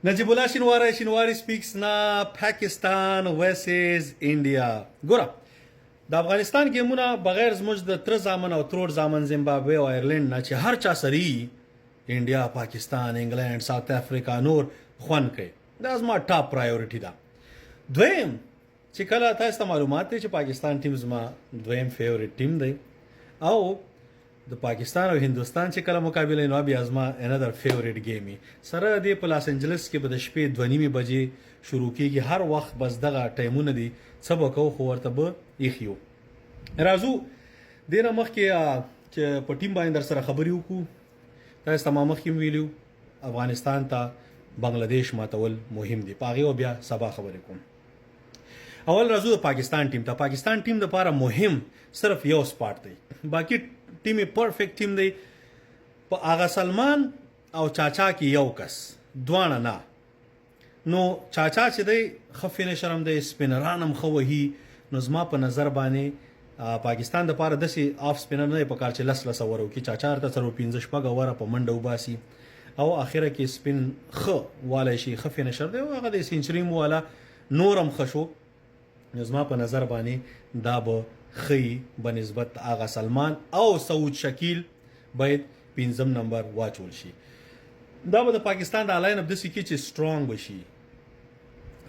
نجیب الله شینواری، شینواری سپیکس نه. پاکستان ورسز انډیا. ګوره، د افغانستان گیمونه بغیر زموږ د تره زامن او ترور زامن زمبابوې او ایرلند نه چې هر چا سره انډیا، پاکستان، انګلند، ساوت افریقا نور خوند کوي، دا زما ټاپ پرایورټي ده. دویم چې کله تاسو ته معلومات دی چې پاکستان ټیم زما دویم فیورټ ټیم دی او د پاکستان او هندوستان چې کله مقابله نو بیا زما انادر فیورټ گیم سره دی. په لاس انجلس کې به د شپې 2:30 بجې شروع کیږي. هر وخت بس دغه ټایمونه دي، څه به کوو، خو ورته به ایښیو. راځو دینه مخکې چې په ټیم باندې در سره خبرې وکړو. تاسو ته ما مخکې ویلو، افغانستان ته بنگلاديش ماتول مهم دي. په هغه بیا سبا خبرې کوم. اول راځو د پاکستان ټیم ته. پاکستان ټیم د لپاره مهم صرف یو سپاټ دی، باقي ټیم پرفیکټ ټیم دی. په آغا سلمان او چاچا کې یو کس، دواړه نه. نو چاچا چې دی ښه فینشر هم دی، سپینران هم ښه وهي. نو زما په نظر باندې پاکستان د پاره داسې اف سپینر نه په کار چې لس لس اوور وکړي. چاچا ورته څلور پنځه شپږ اووره په منډه وباسي او اخره کې سپین ښه والی شي. ښه فینشر دی او هغه د سنچري مو والا نورم ښه شو. نو زما په نظر باندې دا به ښه وي بنسبت آغا سلمان او سعود شکیل باید پنځم نمبر واچول شي. دا به د پاکستان د لاین اپ داسې کی چې سترونګ بشي.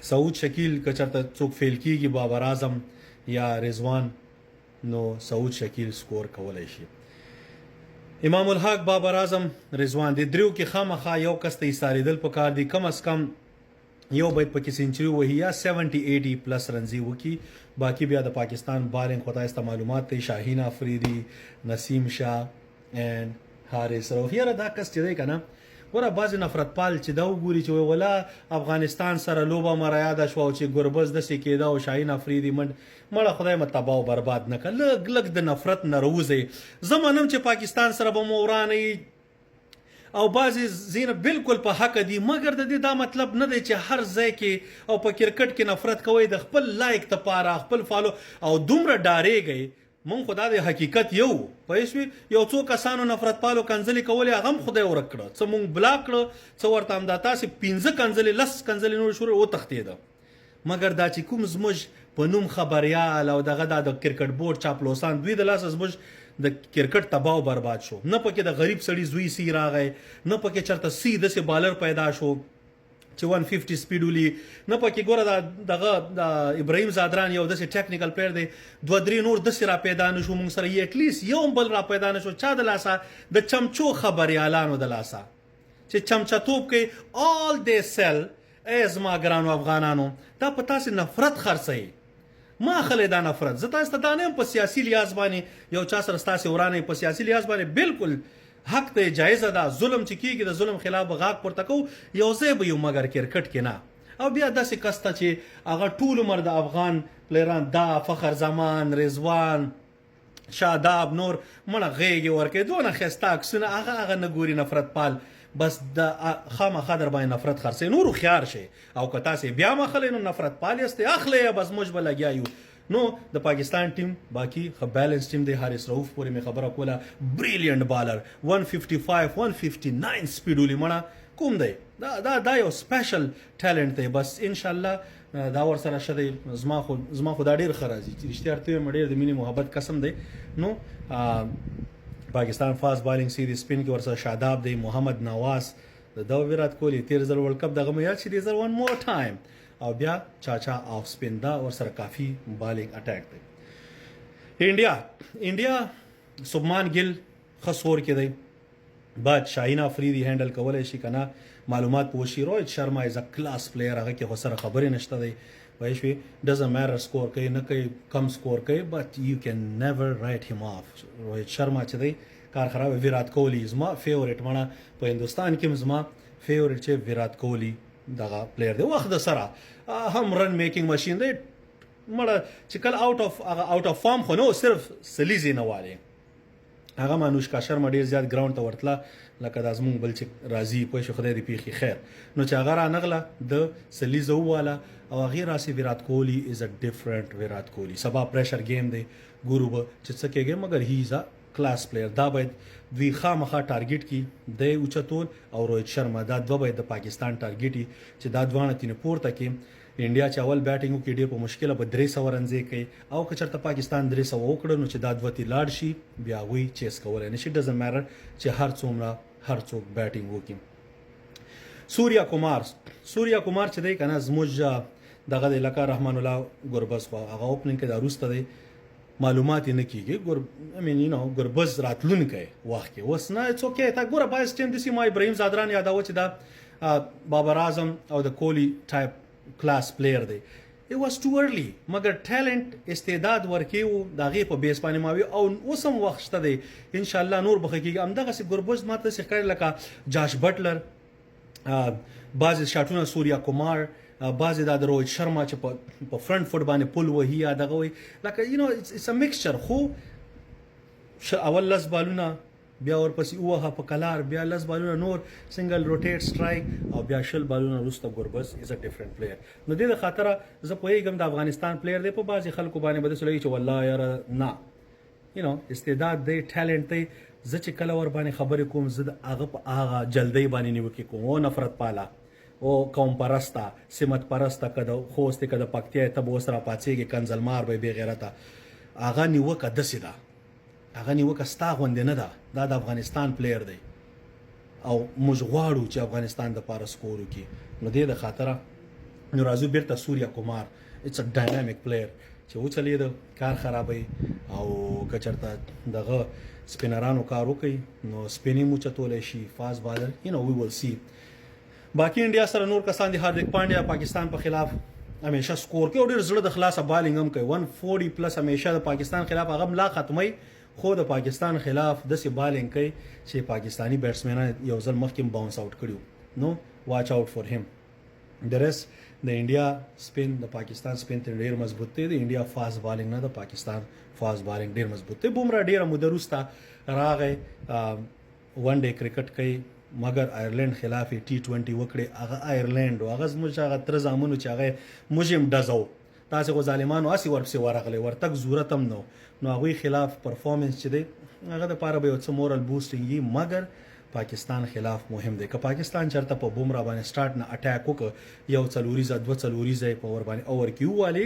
سعود شکیل که چرته څوک فیل کیږي، بابر اعظم یا رضوان، نو سعود شکیل سکور کولای شي. امام الحق، بابر اعظم، رضوان، د دریو کې خامخا یو کس ته ایسارېدل پکار دي. کم از کم یو باید پکې سنچري وهي یا 70 80 پلس رنزي وکي. باقي بیا د پاکستان بالینګ خو تاسو ته معلومات دی، شاهین افریدي، نسیم شاه اینډ حارث رؤف. یاره، دا کس چې دی کنه، ګوره، بعضې نفرت پال چې دا وګوري چې ولا افغانستان سره لوبه مره یاده شوه او چې ګربز داسې کېده او شاهین افریدي منډ، مړه خدای مه تباه او برباد نه کړه. لږ لږ د نفرت نه راوځئ. زه منم چې پاکستان سره به مو ورانه او بعضې ځینې بالکل په حق دي، مګر د دې دا مطلب نه دی چې هر ځای کې او په کرکټ کې نفرت کوئ د خپل لایک لپاره، خپل فالو او دومره ډارېږئ. مونږ خو دا د حقیقت یو پوه شوې. یو څو کسانو نفرت پالو کنځلې کولې، هغه هم خدای ورک کړه. څه مونږ بلاک کړه، څه ورته همدا تاسې پنځه کنځلې، لس کنځلې نور شروع وتښتېده. مګر دا چې کوم زموږ په نوم خبریال او دغه دا د کرکټ بورډ چاپلوسان، دوی د لاسه زموږ د کرکټ تباه او برباد شو. نه پکې د غریب سړي زوی سی راغی، نه پکې چرته سی داسې بالر پیدا شو چې 150 سپیډ ولي، نه پکې ګوره دا دغه د ابراهیم زادران یو داسې ټیکنیکل پلیئر دی، دوه درې نور داسې را پیدا نشو. مونږ سره یې اټلیست یو بل را پیدا نشو. چا د لاسه؟ د چمچو خبریالانو د لاسه چې چمچتوب کوي. آل دی سیل. ای زما ګرانو افغانانو، دا په تاسو نفرت خرڅوي، ما خلې دا نفرت. زه تاسو ته دا نه په سیاسي لحاظ باندې یو چا سره تاسو ورانه، په سیاسي لحاظ باندې بالکل حق ته جایزه ده. ظلم چې کیږي، د ظلم خلاف غاګ پورته کو، یو ځای به یو، مګر کرکټ کې نه. او بیا داسې کس ته چې هغه ټول عمر د افغان پلیران دا فخر زمان، رضوان، شاداب نور مړه غېږې ورکوي، دونه ښایسته عکسونه، هغه هغه نه ګوري نفرت پال. بس د خامخا در باندې نفرت خرڅوي. نور هوښیار شئ او که تاسې بیا مخلئ نو نفرت پال یاستئ، اخلئ، بس موږ به لګیا یو. نو د پاکستان ټیم باقی خو بیلنس ټیم دی. حارث رؤف پورې مې خبره کوله، بریلینټ بالر، 155 159 سپیډ ولي، مړه کوم دی. دا دا دا یو سپیشل ټالنټ دی. بس ان شاء الله دا ور سره شه دی. زما خو دا ډیر ښه راځي چې رښتیا ورته وایم، ډیر د مینې محبت قسم دی. نو پاکستان فاست بالینګ سی دی، سپین کې ورسره شاداب دی، محمد نواز د دو ویرات کوهلي تیر ځل ورلډ کپ دغه مې یاد شي دی ځل ون مور ټایم، او بیا چاچا آف سپین، دا ورسره کافی بالینګ اٹیک دی. انډیا سبمان ګل خسور کې دی، بعد شاهین افریدي هندل کولای شي کنه، معلومات پوشي. روهیت شرما از ا کلاس پلیئر، هغه کې خو سره خبرې نشته دی. وای شي ډزنټ میټر سکور کوي نه کوي، کم سکور کوي، بټ یو کین نیور رائټ هیم آف. روهیت شرما چې دی کار خراب. ویرات کوهلی زما فیورټ، مړه په هندستان کې زما فیورټ چې ویرات کوهلی دغه پلیئر دی، وخت د سره هم رن میکینګ ماشين دی. مړه چې کله اوټ اف هغه اوټ اف فارم خو نو صرف سلیزې نه والي. هغه مانوشکا شرما ډیر زیات ګراوند ته ورتله، لکه دا زمونږ بل چې راځي، پوه شو، خدای دې پیښي خیر. نو چې هغه رانغله د سلیزه وواله او هغې راسي. ویرات کوهلی از ا ډیفرنٹ ویرات کوهلی. سبا پریشر گیم دی، ګورو به چې څه کېږي، مګر هی از ا کلاس پلیر. دا باید دوی خامخا ټارګټ کی دی، اوچتول او روهت شرما، دا دوه باید د پاکستان ټارګټ چې دا دواړه تینه پورته کې. انډیا چې اول بیټینګ وکړي، ډیر په مشکله به 300 رنزې کوي، او که چېرته پاکستان 300 وکړه نو چې دا دوه تی لاړ شي، بیا هغوی چیس کولی نشي. ډزنټ میټر چې هر څومره هر څوک بیټینګ وکړي. سوریا کمار، سوریا کمار چې دی کنه، زموږ دغه دی لکه رحمان الله ګربز، خو هغه اوپننګ کې دا وروسته دی، معلومات یې نه کیږي. ګور I mean you know Gurbaz راتلونکی وخت کې، اوس نه. It's okay. تا ګوره باید ټیم دسی ما ابراهیم زادران یاداوه چې دا بابر اعظم او د کولی ټایپ کلاس پلیر دی. It was too early، مګر ټالنټ، استعداد ورکیو، د هغې په بیس باندې ما وی او اوس هم وخت شته دی، ان شاء الله نور به ښه کیږي. همدغسې ګربز ماته داسې ښکاري لکه جاش بټلر بعضې شاټونه، سوریا کمار بعضې، دا د روهت شرما چې په فرنټ فوټ باندې پل وهي یا دغه وي، لکه it's a mixture. خو اول 10 بالونه، بیا ورپسې ووهه په کلار، بیا 10 بالونه نور سنگل، روټیټ، سټرایک، او بیا 20 بالونه وروسته ګربز is a different player. نو دې د خاطره زه پوهېږم د افغانستان پلیئر دی، په بعضې خلکو باندې به داسې لګي چې والله یاره نه، استعداد دی، ټالنټ دی. زه چې کله ور باندې خبرې کوم، زه د هغه په هغه جلدۍ باندې نیوکې کوم. او نفرت پاله او قوم پرسته، سمت پرسته، که د خوست، که د پکتیا، ته به اوس راپاڅېږې، کنځلمار به، بې غیرته. هغه نیوکه داسې ده، هغه نیوکه ستا غوندې نه ده. دا د افغانستان پلیر دی او موږ غواړو چې افغانستان د پاره سکور وکړي. نو دې د خاطره نو راځو بیرته. سوریا کمار it's a dynamic player چې وچلېد کار خرابوي، او که چېرته دغه سپینرانو کار وکړي نو سپینې مو چتولی شي، fast bowler. We will see. باقي انډیا سره نور کسان دي. هاردیک پانډیا پاکستان په خلاف همیشه سکور کوي او ډېر زړه د خلاصه بالینګ هم کوي، 140 plus همیشه د پاکستان خلاف. هغه هم لا ختمي، خو د پاکستان خلاف داسې بالینګ کوي چې پاکستانی بیټسمنان یو ځل مخکې bounce out کړیو، نو watch out for him. د rest د انډیا سپین د پاکستان سپین ته ډیر مضبوط دی، د انډیا fast bowling نه د پاکستان fast bowling ډیر مضبوط دی. بومرا ډیره موده وروسته راغی، one day cricket کوي، مګر آیرلند خلاف ټي 20 وکړي. هغه آیرلند او هغه زموږ هغه تر زامنو چې هغه موږ هم ډزو، تاسو خو ظالمانو هسې ورپسې ورغلې، ورتګ ضرورت هم نو. نو هغوی خلاف پرفارمنس چې دی، هغه د پاره به یو څه مورل بوسټینګ وي، مګر پاکستان خلاف مهم دی. که پاکستان چرته په بومرا باندې سٹارټ نه اٹیک وکړ، یو څلوریزه، دوه څلوریزه په ور باندې اور کې ووالي،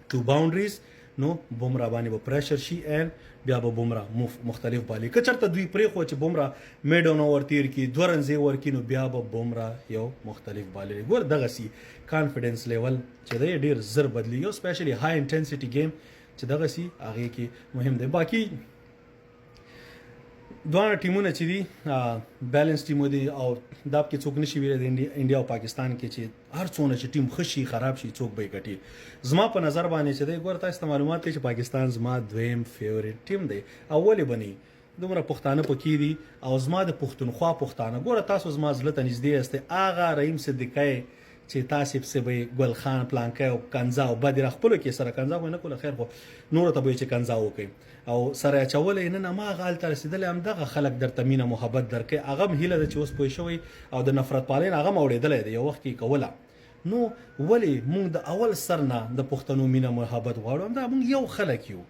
two boundaries، نو بومرا باندې به pressure شي and بیا به بومرا مختلف بالي. که چرته دوی پرې خو چې بومرا میډون اوور تیر کی، دوه رنزې ورکی، نو بیا به بومرا یو مختلف بالي. ګور دغه سی confidence level چې دی ډیر زر بدلی، یو specially high intensity game چې دغه سی هغه کې مهم دی. باقي دواړه ټیمونه چې دي balance ټیم دي، او دا کې څوک نشي ویلی د انډیا او پاکستان کې چې هر څونه چې ټیم ښه شي، خراب شي، څوک به یې ګټي. زما په نظر باندې چې دی، ګوره تاسو ته معلومات دی چې پاکستان زما دویم favourite ټیم دی، او ولې به نه؟ دومره پښتانه پکې دي او زما د پښتونخوا پښتانه. ګوره تاسو زما زړه ته نږدې یاستئ. هغه رحیم صدیقی چې تاسې پسې به ګل خان پلانکی او کنځا او بدې را خپلو کې سره کنځا خو نه کوله، خیر، خو نورو ته به یې چې کنځا وکړي او سره اچولی. نن هماغه هلته رسېدلی، همدغه خلک درته مینه محبت درکوي. هغه هم هیله ده چې اوس پوه شوی او د نفرت پالۍ نه هغه هم اوړېدلی دی، یو وخت کې کوله. نو ولې موږ د اول سر نه د پښتنو مینه محبت غواړو؟ همدا موږ یو خلک یو.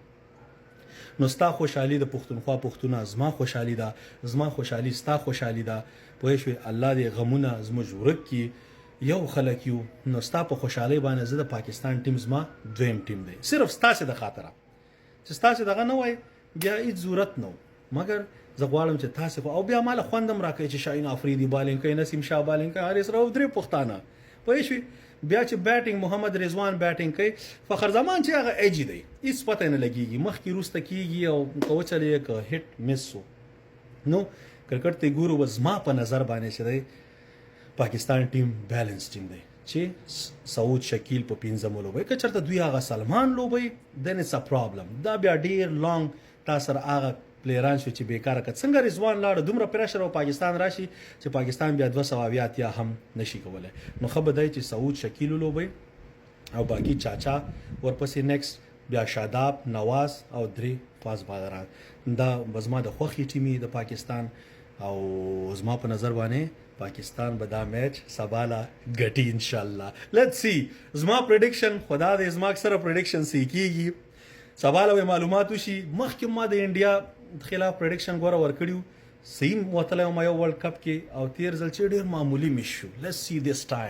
نو ستا خوشحالي د پښتونخوا پښتونه زما خوشحالي ده، زما خوشحالي ستا خوشحالي ده. پوه شوې؟ الله دې غمونه زموږ ورک کړي. یو خلک یو. نو ستا په خوشحالۍ باندې زه د پاکستان ټیم زما دویم ټیم دی، صرف ستاسې د خاطره. چې ستاسې دغه نه وای بیا هیڅ ضرورت نه، مګر زه غواړم چې تاسې خو او بیا ماله خوند هم راکوي چې شاهین افریدي بالینګ کوي، نسیم شاه بالینګ کوي، حارث رؤف، درې پښتانه. پوه شوې؟ بیا چې بیټینګ محمد رضوان بیټینګ کوي، فخر زمان چې هغه ایجی دی، هیڅ پته نه لګیږي، مخکې روسته کیږي او که وچلې که hit miss سو. نو کرکټ ته ګورو، زما په نظر باندې چې دی پاکستان ټیم balance ټیم دی چې سعود شکیل په پنځم لوبي. که چرته دوی هغه سلمان لوبي، then it's a problem. دا بیا ډیر long تا سره هغه پلیران شو چې بیکاره. که څنګه رضوان لاړ، دومره pressure او پاکستان راشي چې پاکستان بیا 280 هم نشي کولای. نو ښه به دی چې سعود شکیل لوبي او باقي چاچا ورپسې next، بیا شاداب، نواز او درې fast بالران. دا به زما د خوښې ټیمي د پاکستان، او زما په نظر باندې پاکستان به دا میچ سبا لا ګټي ان شاء الله. Let's see. زما prediction خدا دې، زما اکثره prediction صحیح کیږي. سبا له معلومات وشي. مخکې ما د انډیا خلاف پریډکشن ګوره ورکړیو، صحیح وتلی وم یو ورلډ کپ کې، او تیر ځل چې ډیر معمولی مش شو. Let's see this time.